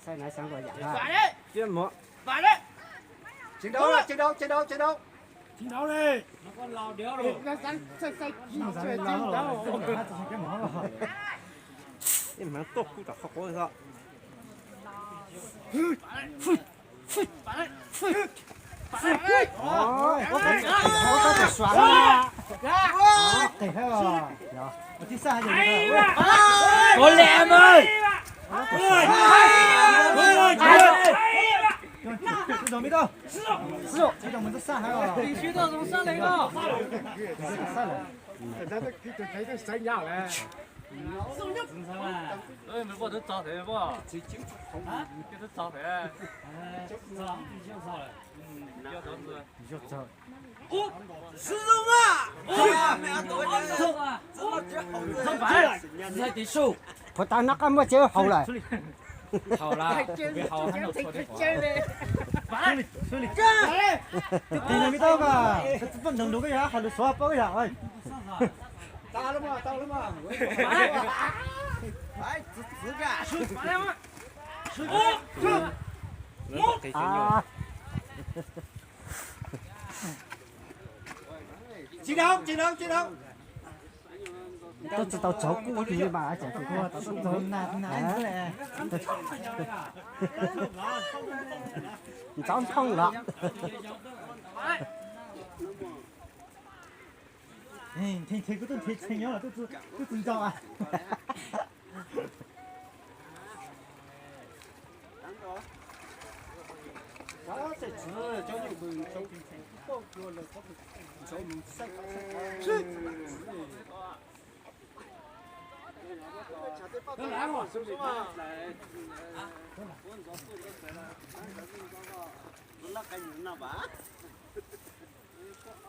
Xeeb nais xeeb nkaus yam na. Chiến đấu, chiến đấu, chiến đấu, chiến đấu. Chiến đấu đi. Ib hmab tuaj kub tom qhov quav xwb. Ua kab tawm suav na. Qis hab os. Ua tib sab hab yog. Có lẹ mày. Ua tib sab hab. Xwb, tib tau mus tib sab hab os. Sab lawm. Puas tas noj qab muaj tsev haus lawm. Tus tis no me tau koj, txoj nroog nrug koj yog hauv lub suav paub yog. Tsis tau, tsis tau, tsis tau. Twb tsis tau tsaug kub li mas tseem tsis tau tsaug na. Ntxov nthooj los. Nthi nthi kuv twb nthi tshee nyob los twb tsis ntau.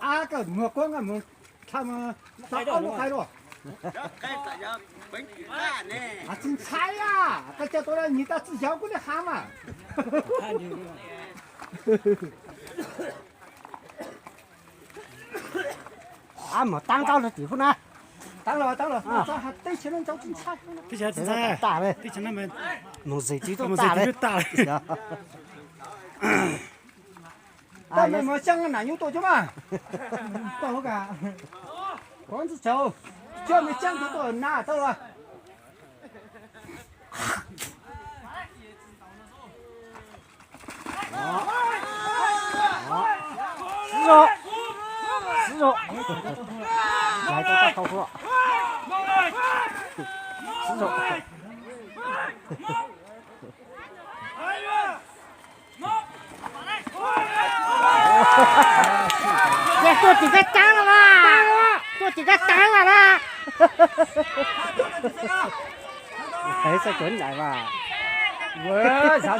Ab, koj muag kuab nkaj mus tha tau ob lub qai dua. Tsis ntshai a, koj coj tau nyias tau txij xyov kuv li ha mas. Ab, mus taab tau lug tim hub na. Taab los, taab los, teb chaws no ntau tsis ntshai. Teb chaws tsis ntshai, teb chaws no mus zis tsis tau tas li. Tau me mus xyaj nam nyuj tuaj coob mas. Tau ka, kov ntxwg tsaug, coj me xyaj tuaj na tau los. Xwb zog, xwb zog, lais tau tau hau hua. Xwb zog. Tuaj tim kab taab los mas, tuaj tim kab taab los na. Xav cuav ntais mas, zav